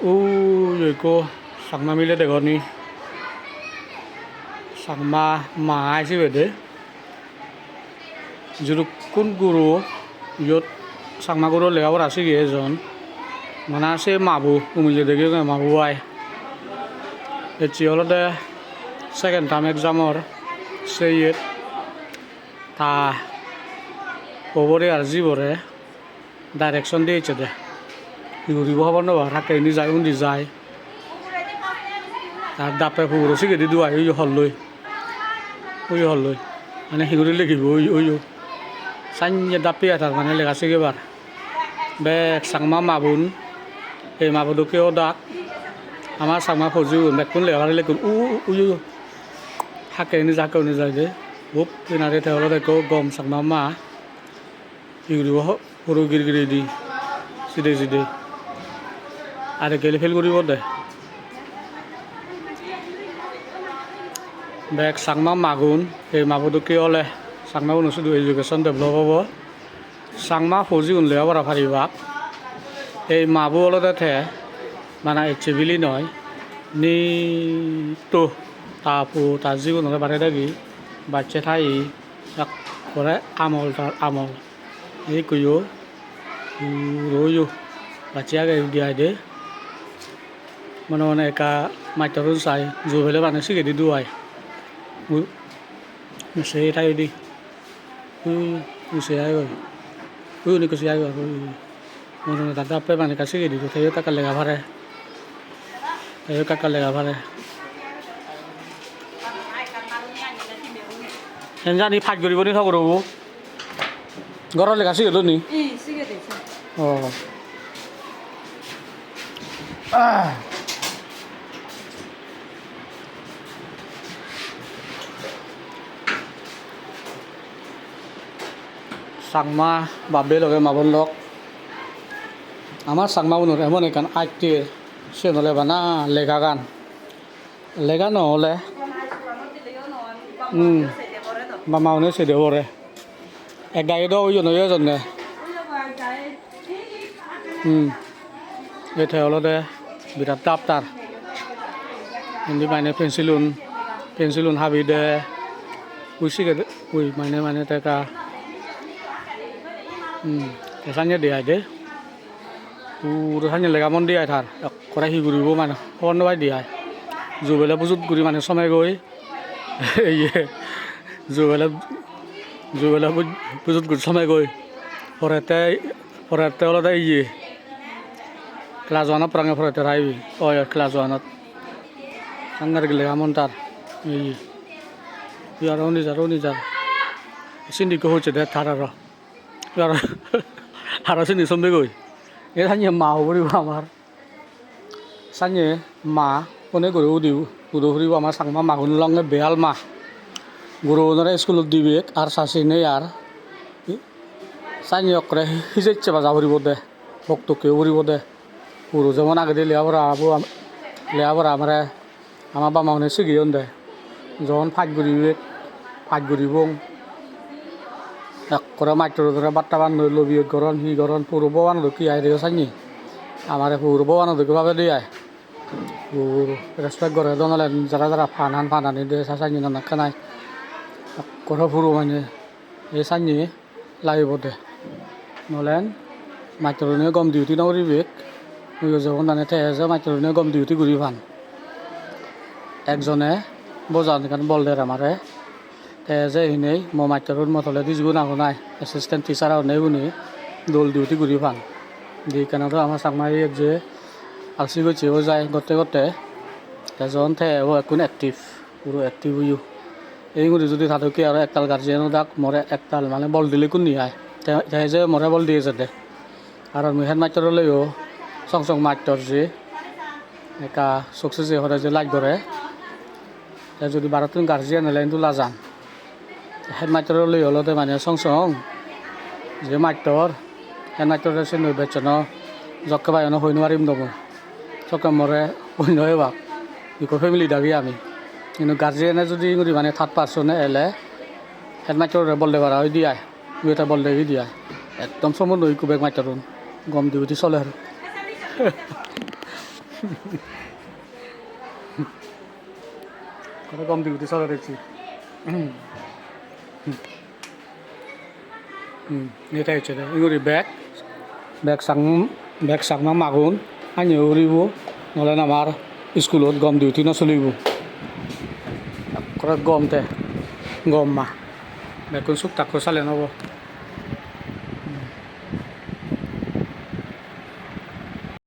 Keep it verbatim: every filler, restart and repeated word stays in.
Ui, ekko Chakma mile degong ni. Chakma ma ai sibe de. Judukkun guro iyot Chakma guro lega pora sige ejon. Bana se mabo umile degeyonge, mabo ai. Ecche olode second term exam or se iyet ta pobore ar jibore direction di ecche de. Hi guribo hobor no pang, hakke indi jai, undi jai. Ar dappe puro sigedi duo ai, uyo holloi. Uyo holloi. Mane hi guri legibo uyo, uyo. Sanye dappe ai tar mane lega sigebar. Bek Chakma mabun, ei mabo dokke odak. Ama Chakma pojigun bekkun lega pari lekkun. U, u, uyo, uyo. Hakke indi jai, hakke undi jai de. Hub, hinare te olode ekko gom Chakma ma. Hi guribo ho-, puro gir gire di, side side. Are gele fail guribo de. Bek Chakma magun, ei mabo dokke ole Chakmaguno sudu education develop obo. Chakma pojigun lega pora paribak. Ei mabo olode te bana ecche bili noi. Nitto ta po ta jigunore bare dagi bacche tai. Ekkore amol tar amol. Ei ikko yo, puro yo, bacche age udi ai de. Mone mone ekka mastorun sai, jo pele mane sigedi duo ai. Ui, se tai udi. Ui, ui se ai goi. Ui, uni ekko se ai goi. Ui, ui. Mone mone dade appe mane ekka sigedi duo, teyo ekka ekka lega pare. Teyo ekka ekka lega pare. Iyen jani pach guribo ni togorobo? Goro lega sigedon ni? Ih, sigede se. Oh. Ah. Chakma bab-bei loge ma-bon lok. Ama Chakmagunor emon ekkan atte, siyen ole bana legagan. Lega no ole. Hmm. Bap-ma une sede pore. Ek dagi do oyon oyo ejonne. Hmm. Ete olode birat daptar. Indi mane pencil-un, pencil-un habi de. Ui sige de, ui mane, mane te ekka. Hmm. Te sanye de ai de. Puro sanye lega mon de ai tar. Ekkore hi guribo mane hobor no pai de ai. Jubele pujot guri mane somegoi. Iye, jubele, jubele buj-, pujot guri somegoi. Porette, porette olode iye. Class one-ot parapang porette tar ibe. Oi, oi, class one-ot. Sangadik lega mon tar. Iye. Iye aro undi jar, undi jar. Sindi ekko hojede tar aro. Aro, aro sindi somegoi. Iye sanye ma hobor ibo amar. Sanye ma hone guri udi, udo puribo ama Changma magun longe beyal ma. Gurogunore iskulot dibek ar sasi nei ar. Sanye okkore hijecche baja puribo de, hoktokke puribo de. Puro jemon agede lega pora bo am-, lega pora amare ama bap-ma une sigeyon de. Jon pass guribek, pass guribong. Ekkore mastorunore batta ban noi lobiyot goron, hi goron, puro bobano dokke ai reyo sanye. Amare puro bobano dokke babede ai. Puro respect gore don ole jara jara panan, panani de sa sanye nana ekkan ai. Ekkore puro mane ei sanye lagibo de. Nolen mastorune gom duty no guribek. Uyo jebon dane te eje mastorune gom duty guri pan. Ekjone bojan ekkan bol der amare. Te eje hinei mo mastorun mo toledi jigun agon ai, assistant teacher agonne igune dol duty guri pan. Di ekkan aro ama Changma iyot je alsi gocche o jai gotte gotte. Te jon te ebo ekkun active. Puro active oyo. Ei guri judi ta dokke aro ektal guardian odak more ektal mane bol dilekkun ni ai. Te, te je more bol diye jede. Aro mui headmaster oleyo song song mastor je ekka success hore je laj gore. Te judi barottun guardian ole hintu lajan. Headmaster oleyo olode mane song song je mastor, headmaster-ore siyeno bejjono jokke pai ono hoi no parim do mui. Sokke more hoi no ebak. Ikko family dagi ami. Hintu guardian-e judi guri mane third person-e ele headmaster-ore bol de para oide ai. Mui te bol de gidi ai. Ekdom somondo ikko bek mastorun. Gom duty soler. Kore gom duty soler ecche. Hmm, eta ecche de. Iguri bag, bag sang, bag sang ma magun, ani uribo, nole amar iskulot gom duty no solibo. Ekkore gom te, gom ma. Bekkun suk takko salen obo.